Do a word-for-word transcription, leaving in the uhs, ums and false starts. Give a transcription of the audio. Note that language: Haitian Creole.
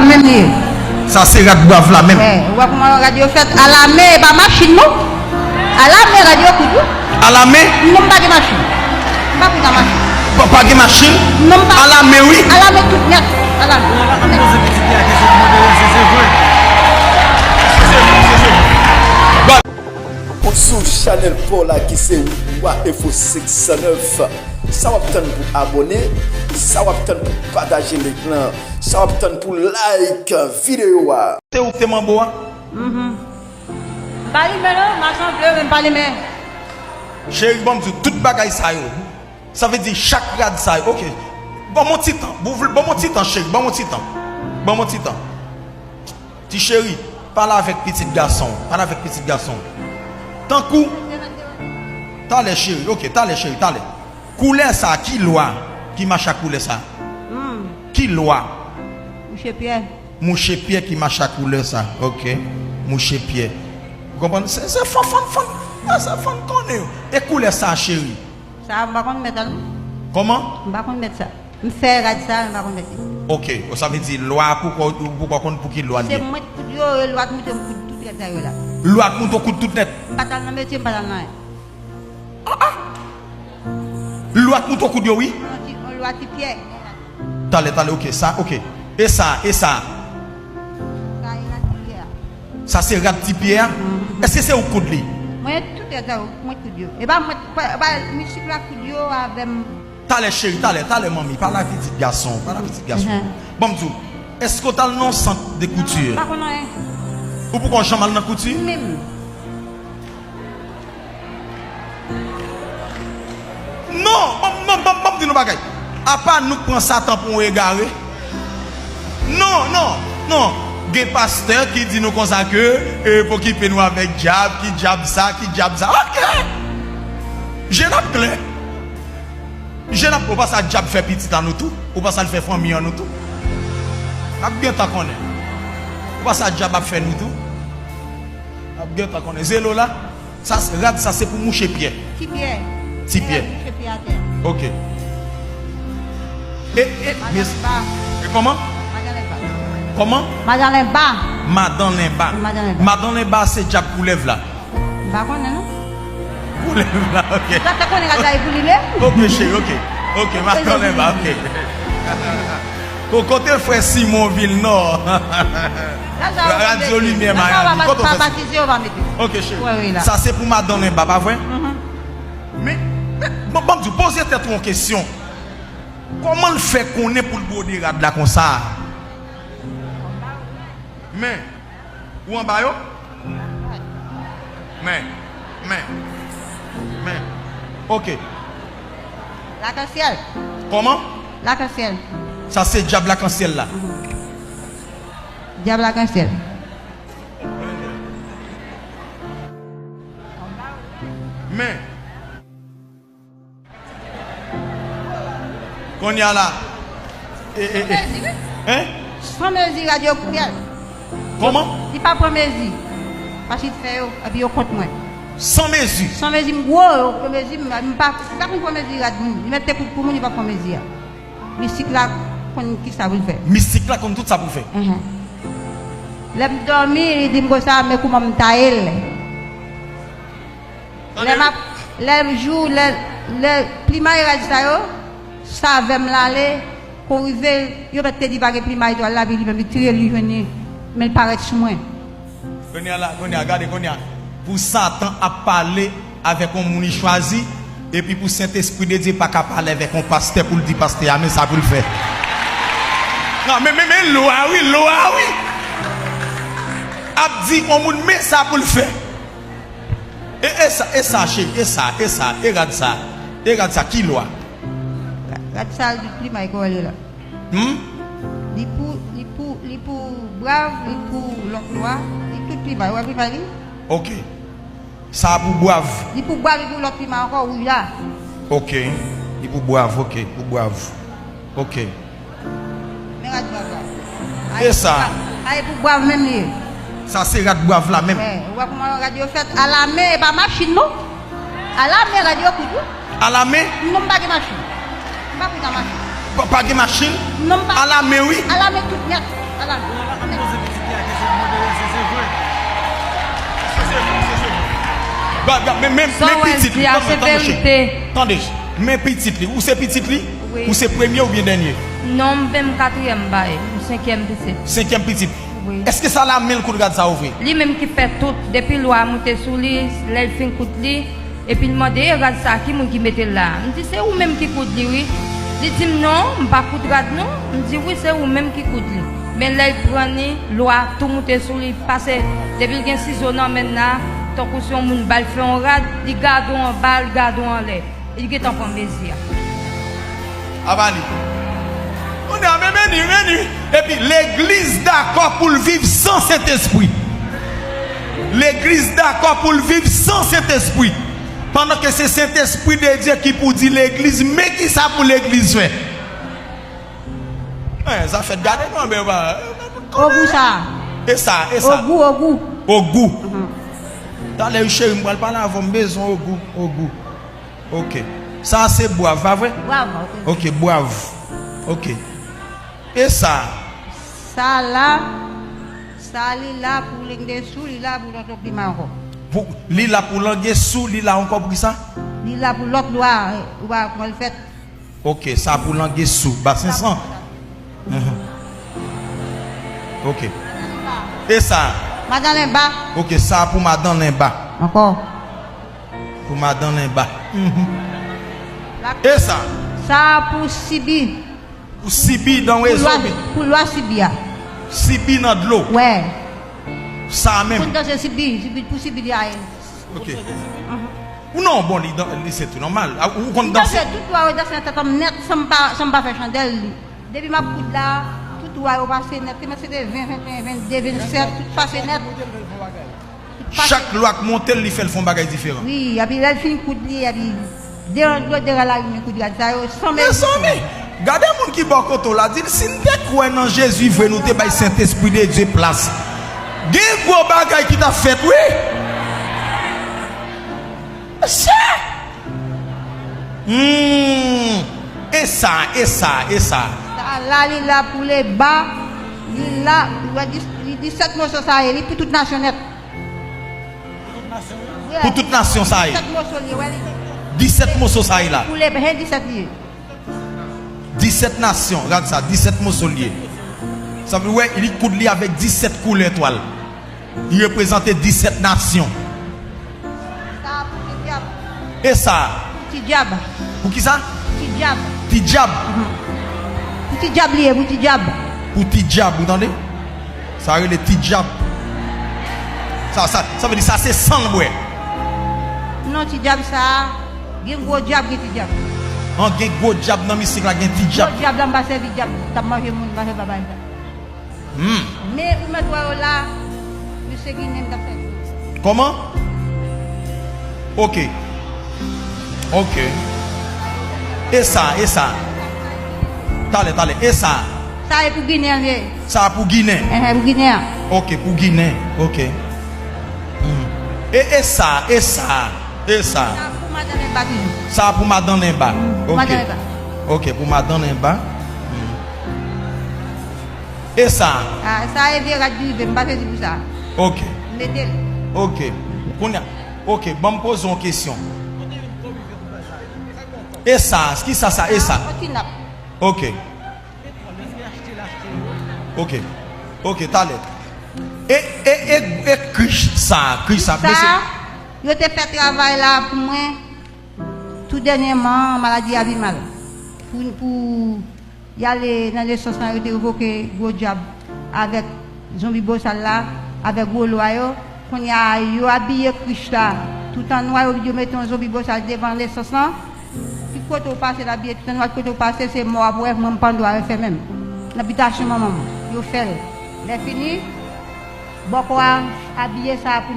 Menm li ye. Sa se rad bwav la menm. Wè, ou wè kòman rad yo fèt? Alamen, e pa machin non. Alamen, rad yo koud wi. Alamen? Non, m pa gen machin. M pa koud nan machin. Pa, pa gen machin? Non, m pa. Alamen wi. Alamen tout nèt. Alamen. Ou sou chanèl pa w la ki se Wa Enfo senk san nèf. Sa w ap tann pou abòne? Sa w ap tann pou pataje link lan? Sa w ap tann pou like videyo a? Se ou k te manbo a? Mhm. M pa limen non, machan vle men m pa limen. Cheri, ban m di w, tout bagay sa yo, sa vle di chak rad sa yo, oke. Ban m yon ti tan, ban m yon ti tan, cheri, ban m yon ti tan. Ban m yon ti tan. Ti cheri, pale avèk pitit gason w, pale avèk pitit gason w. Tankou, talè cheri, oke, talè cheri, talè. Koulè sa, ki lwa ki mache ak koulè sa? Hmm. Ki lwa? Mouche Pyè. Mouche Pyè ki mache ak koulè sa, oke. Mouche Pyè. Ou konprann? Se, se fann, fann, fann. Ah, se fann konnen yo. E koulè sa, cheri? Sa, m pa konn mèt al. Kòman? M pa konn mèt sa. M fè rad sa, m pa konn mèt li. Oke, sa vle di lwa pou kò, pou kò konn pou ki lwa l ye. Se mwen k koud yo, e lwa k mouton koud tout rad sa yo la. Lwa k mouton koud tout nèt. M pa t al nan metye, m pa t al nan anyen. Ah, ah! Lwa k mouton koud yo, wi. Yon ti, yon lwa ti pyè. Talè, talè, oke, sa, oke. E sa, e sa? Sa e rad ti pyè a. Sa se rad ti pyè a? Mhm. Èske se ou k koud li? Mwen, tout rad sa yo, mwen k koud yo. E pa mwen, pa, pa, misik la koud yo avè m. Talè cheri, talè, talè manmi, pale ak pitit gason, pale ak pitit gason. Mhm. Ban m di w, èske w t al nan yon sant de kouti? Non, m pa konn anyen. Ou poko janm al nan kouti? Menm. Non, ban m, non, ban m, ban m di nou bagay. Apa nou k pran Satan pou yon egare? Non, non, non. Gen pastè ki di nou konsa ke, e, pou okipe nou avèk dyab, ki dyab sa, ki dyab sa. Oke! Je n ap klè. Je n ap, ou pa sa dyab fè pitit an nou tou? Ou pa sa l fè fanmi an nou tou? N ap gentan konnen. Ou pa sa dyab ap fè nou tou? N ap gentan konnen. Zelo la? Sa, rad sa se pou mouche pyè. Ti pyè. Ti pyè. Mouche pyè atè. Oke. E, e, madan mes- Lenba. E kòman? Madan Lenba. Kòman? Madan Lenba. Madan Lenba. Madan Lenba. Madan Lenba se dyab koulèv la. M pa konnen non. Koulèv la, oke. Sa te konnen rad la e pou li menm. Oke, cheri, oke. Oke, madan Lenba, oke. Ko-, kote frè Simon Vilnò? Radio Limyè Miami. Kote frè Simon? Oke, cheri. Sa se pou madan Lenba, pa vre? Men, men, bon, bon, di, poze tèt ou yon kesyon. Kòman l fè konnen pou l bwode rad la konsa? Men, ou anba yo? Men, men, men. Oke. Lakansyèl. Kòman? Lakansyèl. Sa se dyab lakansyèl la. Dyab lakansyèl. Men. Kounye a la. E, e, e. San mezi, wi. Hein? San mezi rad yo kouyèl. Kòman? Li pa pran mezi. Paske li fè yo, epi yo kont mwen. San mezi? San mezi, m gwo, yo pran mezi, m, m pa, m pa konn pran mezi rad moun. Li mèt te koud pou moun, li pa pran mezi a. Mistik la konn ki sa pou l fè. Mistik la konn tout sa pou l fè. Enhen. Lè m dòmi, li di m konsa, men kouman m taye l. Lè m ap, lè jou, lè, lè plimay rad sa yo, savè m l ale, kon rive, yo mèt te di pa gen plimay twal la, epi li menm li tire l, li jwenn li, men l parèt sou mwen. Kounye a la, kounye a, gade kounye a. Pou Satan ap pale avèk yon moun li chwazi, epi pou Sentespri de Dye pa ka pale avèk yon pastè pou l di pastè a, men sa pou l fè. Non, men, men, men lwa wi, lwa wi. Ap di yon moun, men sa pou l fè. E, e sa, e sa, cheri, e sa, e sa, e rad sa, e rad sa, ki lwa? Rad sa, li pli may kòlè la. Hmm? Li pou, li pou, li pou bwav, li pou lòt lwa, li tout pli may. Ou wè pli may li? Oke. Sa pou bwav. Li pou bwav, li pou lòt pli may ankò, wi la. Oke. Li pou bwav, oke, pou bwav. Oke. Men rad bwav la. E sa? Ay, pou bwav menm li ye. Sa se rad bwav la menm. Wè, ou wè kòman rad yo fèt? Alamen, e pa machin non. Alamen rad yo koud wi. Alamen? Non, m pa gen machin. M pa koud nan machin. Pa, pa gen machin? Non, m pa. Alamen wi. Alamen tout nèt. Ala. Gad, gad, men, men, men pitit li, tande, tande, men pitit li, ou se pitit li? Wi. Ou se premye oubyen dènye? Non, m menm katriyèm bay, m senkyèm pitit. Senkyèm pitit. Wi. Èske sa la men l kout rad sa ou vre? Li menm ki fè tout, depi lwa a moute sou li, lè l fin kout li, epi l mande, "E rad sa, ki moun ki mete l la a?" M di, "Se ou menm ki koud li, wi." Li di m, "Non, m pa koud rad, non." M di, "Wi, se ou menm ki koud li." Men lè l pran li, lwa tou moute sou li, pase, depi l gen sizo nan men l la, tankou se yon moun ba l fè yon rad, li gade w anba, li gade w anlè. Li gentan pran mezi a. Aba li. Kounye a, men, men li, men li. Epi, legliz dakò pou l viv san Sentespri. Legliz dakò pou l viv san Sentespri. Pandan ke se Sentespri de Dye ki pou di legliz, men kisa pou legliz fè. Wen, sa fèt gade nou, men pa. Ogou sa. E sa, e sa. Ogou, ogou. Ogou. Mhm. Talè, cheri, m pral pale avè w, m bezwen ogou, ogou. Ok. Sa a se bwav, pa vre? Bwav, ok. Ok, bwav. Ok. E sa? Sa la, sa li la pou lenge sou, li la pou lòt pli mal ankò. Pou, li la pou lenge sou, li la ankò pou kisa? Li la pou lòt lwa, eh, ou pa konn fèt. Ok, sa pou lenge sou, basen san. Mhm. Ok. E sa? Madan Lenba. Ok, sa pou madan Lenba. Ankò. Pou madan Lenba. Mhm. E sa? Sa pou Sibi. Pou Sibi nan rezo. Pou lwa, pou lwa Sibi a. Sibi nan dlo. Wè. Sa menm. Pou danse Sibi, Sibi, pou Sibi li a. Ok. Mhm. Ou non, bon, li, dan- li se tou nòmal. A, ou konn danse? Danse, tout lwa yo danse nan tèt an m nèt, san m pa, san m pa fè chandèl li. Depi m ap koud la, tout lwa yo pase nèt. Kòmanse de ven, venteyen, vennde, vennsèt, tout pase nèt. Tout pase. Chak lwa k monte l, li fè l fè yon bagay diferan. Wi, epi lè l fin koud li, epi devan dlo, devan lari, men koud rad sa yo, san mezi. Mezanmi, gade moun ki bò kote w la, di l, "Si n te kwè nan Jezi vre, nou te bay Sentespri de Dye plas." Gen gwo bagay ki t ap fèt, wi. Mesye! Hmm. E sa, e sa, e sa? Sa la, li la pou Lenba, li la, li wè dis-, li disèt moso sa ye, li pou tout nasyon nèt. Pou tout nasyon sa ye. Disèt moso li ye, wè li. Disèt moso sa ye la. Pou Lenba, disèt li ye. Disèt nasyon, gad sa, disèt moso li ye. Sa vle wè, li koud li avèk disèt koulè twal. Li reprezante disèt nasyon. Sa pou ti dyab. E sa? Pou ti dyab. Pou ki sa? Ti dyab. Ti dyab. Mhm. Pou ti dyab li ye, pou ti dyab. Pou ti dyab, ou tande? Sa rele ti dyab. Sa, sa, sa vle di sa se san l bwè. Non, ti dyab sa, gen gwo dyab, gen ti dyab. An, gen gwo dyab nan mistik la, gen ti dyab. Gwo dyab la, m pa sèvi dyab, t ap manje moun, m pa fè babay sa. Hmm. Men ou mèt wè yo la, misye Ginen k ap fè. Kòman? Ok. Ok. E sa, e sa? Talè, talè. E sa? Sa e pou Ginen an ye. Sa pou Ginen? Enhen, pou Ginen an. Ok, pou Ginen. Ok. Hmm. E, e sa, e sa? E sa? Sa pou madan Lenba toujou. Sa pou madan Lenba. Hmm, pou madan Lenba. Ok, pou madan Lenba. Hmm. E sa? Ah, sa e vye rad ki rive, m pa sezi pou sa. Ok. Mete l. Ok. Kounye a, ok, ban m poze w yon kesyon. E sa, ki sa sa, e sa? Ah, yon ti nap. Ok. Ok. Ok, talè. E, e, e, e krich sa, krich sa, krich sa, mesye. Yo te fè travay la pou mwen, tou dènyèman, maladi a pi mal. Pou, pou y ale nan nesans lan, yo te evoke gwo dyab avèk zonbi bosal la, avèk gwo lwa yo. Kounye a, yo abiye krich la tout an nwa, yo, yo mete yon zonbi bosal devan nesans lan. Tout kote w pase, l abiye tout an nwa, tout kote w pase, se mò w ap wè, mwen m pa gen dwa wè fè menm. Nan bitasyon manman m, yo fè l. Lè fini, bòkò a abiye sa pou